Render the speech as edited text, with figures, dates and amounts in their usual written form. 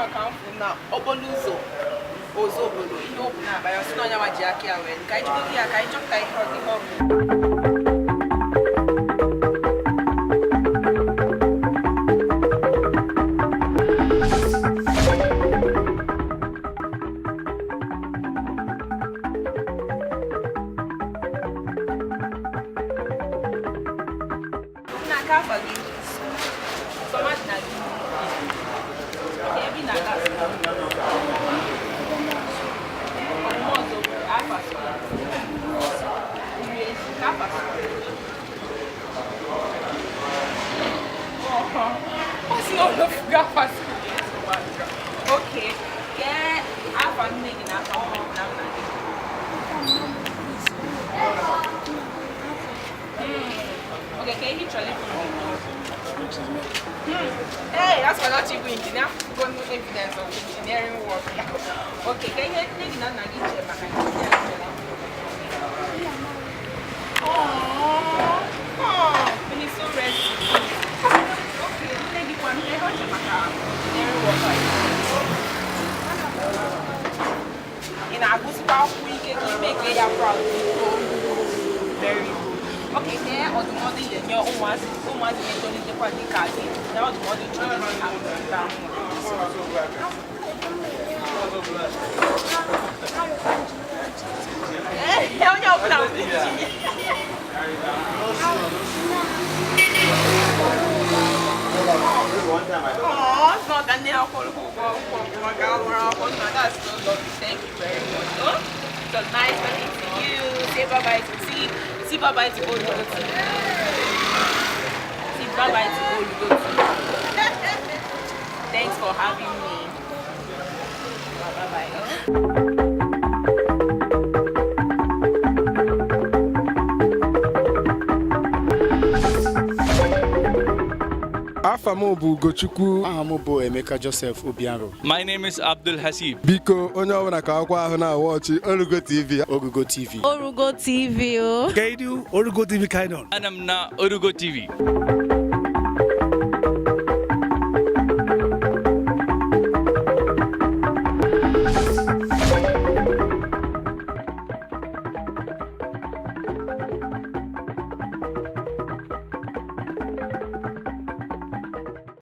Nwa ka m fụ na okporo ụzọ Ozubulu, ihe o bu na-akpa ya, sị na onye nwa ji aka ya wee ka anyị jikọta ya, ka anyị chọpụta ihe ọ bụ. Nna, ka afa gị? Sọmadị na gị. Okay, ebe ị na-aga? Ọmụmụ ọzọ bụ afa school. Uri ezi, ka afa school. Ọ sị na ọ lofugo afa school ya, nsogbu adịrọ. Okay, kee afa nne gị na afa nne na nna gị? Okay, ka ihe ị chọrọ ịbụ mgbe ị too? Hey, that's why not ịbụ engineer. Go no evidence of engineering work. Okay, ka ihe nne gị na nna gị chere maka engineer ị chọrọ ịbụ? Aww, oh, and it's so rest in peace. Okay, nne gị kwa, ihe ọ chere maka engineering work a ị chọrọ? Ị na-agụsikwa akwụkwọ ike ka ime ka ya proud? Very good. Okay, kee ọdụmọdụ ị ga-enye ụmụazị na-etolitekwa dị ka gị, na ọdụmọdụ ị chọrọ inye ha mgbe nwa? Ee, onye ọbụla bụ injinia. Oh, it's not that now. That's so lovely. Thank you very much. Oh, it was nice talking to you. Say bye bye to see. Say bye bye to Olugo TV. Say bye bye to Olugo TV. Thanks for having me. Bye bye. Oh. Afa m bụ Ugochukwu. Aha m bụ Emeka Joseph Obiaro. My name is Abdul Hasib. Biko, onye ọbụla ka akwụkwọ ahụ na-awatch Orugo TV. Ogugo TV. Orugo TV o. Kedu Orugo TV kind on. Anam na Orugo TV.